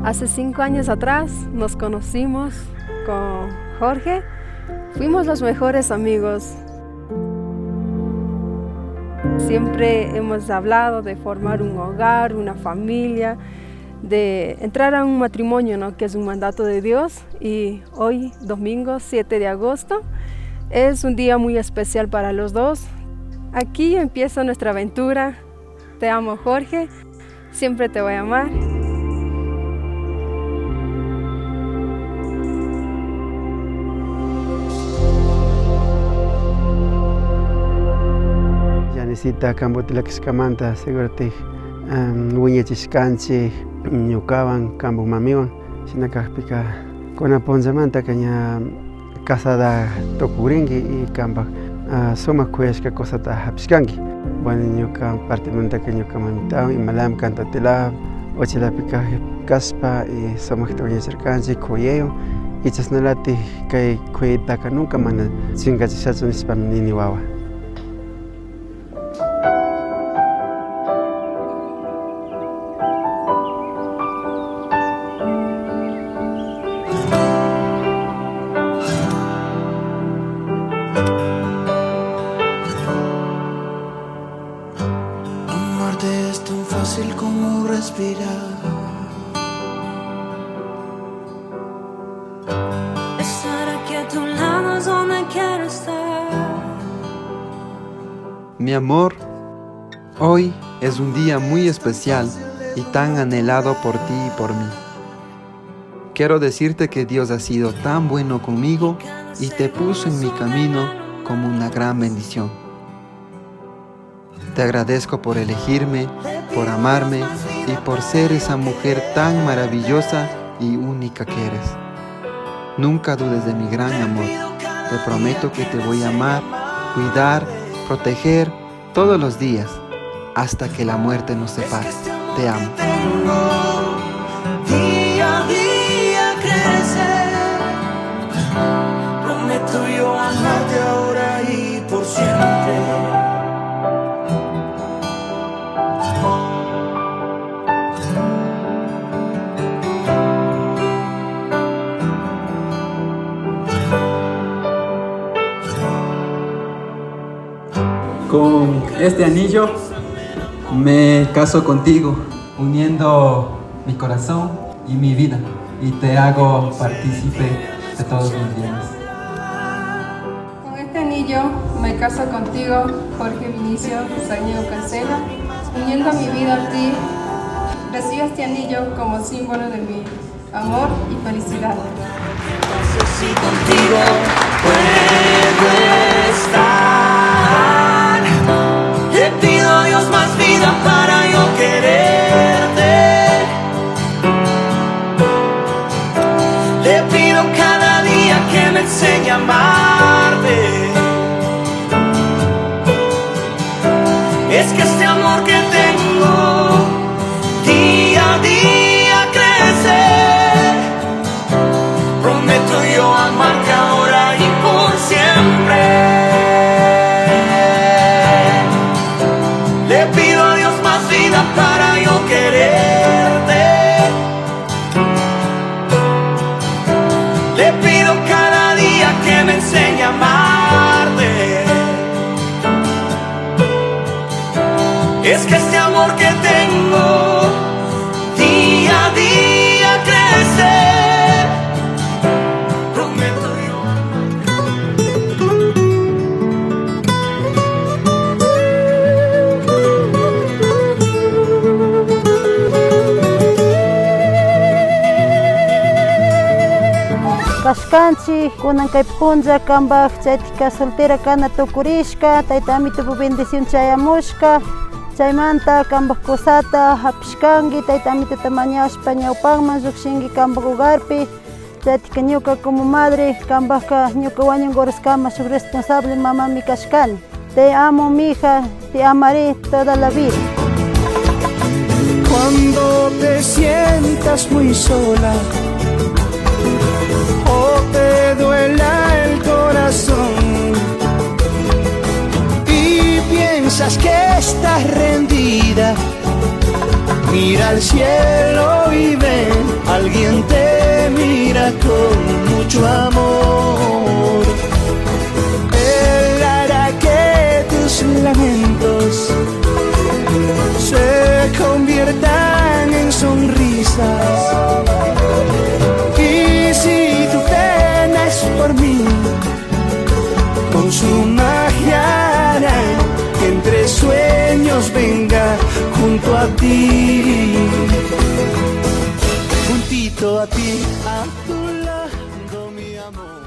Hace 5 años atrás nos conocimos con Jorge. Fuimos los mejores amigos. Siempre hemos hablado de formar un hogar, una familia, de entrar a un matrimonio, ¿no? Que es un mandato de Dios. Y hoy, domingo 7 de agosto, es un día muy especial para los dos. Aquí empieza nuestra aventura. Te amo, Jorge. Siempre te voy a amar. Yanisita kambutilakishkamanta seguratik wiñachishkanchik ñukawan kambu mamiwan shina kakpika kunan punllamantaka ña casada tukurinki y kampak sumak kuyashka cosata hapishkanki. Bueno, ñuka partemantaka ñuka mamitawan imalami kanta utilapi uchilapi kashpa y sumakta wiñachirkanchik kuyaywan y chashnalatik kay kuyaytaka nunca mana chinkachishachu nishpami nini wawa. Amarte es tan fácil como respirar. Estar aquí a tu lado es donde quiero estar. Mi amor, hoy es un día muy especial y tan anhelado por ti y por mí. Quiero decirte que Dios ha sido tan bueno conmigo y te puso en mi camino como una gran bendición. Te agradezco por elegirme, por amarme y por ser esa mujer tan maravillosa y única que eres. Nunca dudes de mi gran amor. Te prometo que te voy a amar, cuidar, proteger todos los días, hasta que la muerte nos separe. Te amo. Día a día crece. Prometo yo amarte ahora y por siempre. Con este anillo me caso contigo, uniendo mi corazón y mi vida, y te hago partícipe de todos mis bienes. Con este anillo me caso contigo, Jorge Vinicio Sañeo Cancela, uniendo mi vida a ti. Recibo este anillo como símbolo de mi amor y felicidad. No sé si contigo puedo estar. Le pido a Dios más vida para yo quererte. Le pido cada día que me enseñe a amarte. Es que este amor que tengo día a día crece. Prometo yo amarte ahora y por siempre. Le pido a Dios más vida para yo quererte. Le pido cada día que me enseñe a amarte. Es que este amor que tengo día a día crece. Prometo yo Kashkanchik, kunan kay punlla kambaj chaytika soltera kana tukurishka, tayta amitupu bendición chayamushka, chaymanta kambaj kusata hapishkanki, tayta amituta mañashpa ñawpanman llukshinki kambaj hogarpi. Chaytika ñuka como madre kambajka ñuka wañunkuruskama shuk responsable mamami kashkani. Te amo, mija, te amaré toda la vida. Cuando te sientas muy sola o te duela el corazón y piensas que estás rendida, mira al cielo y ven, alguien te mira con mucho amor. Él hará que tus lamentos se conviertan en sonrisas. Y si tu pena es por mí, con su magia hará que entre sueños venga junto a ti, juntito a ti, a tu lado, mi amor.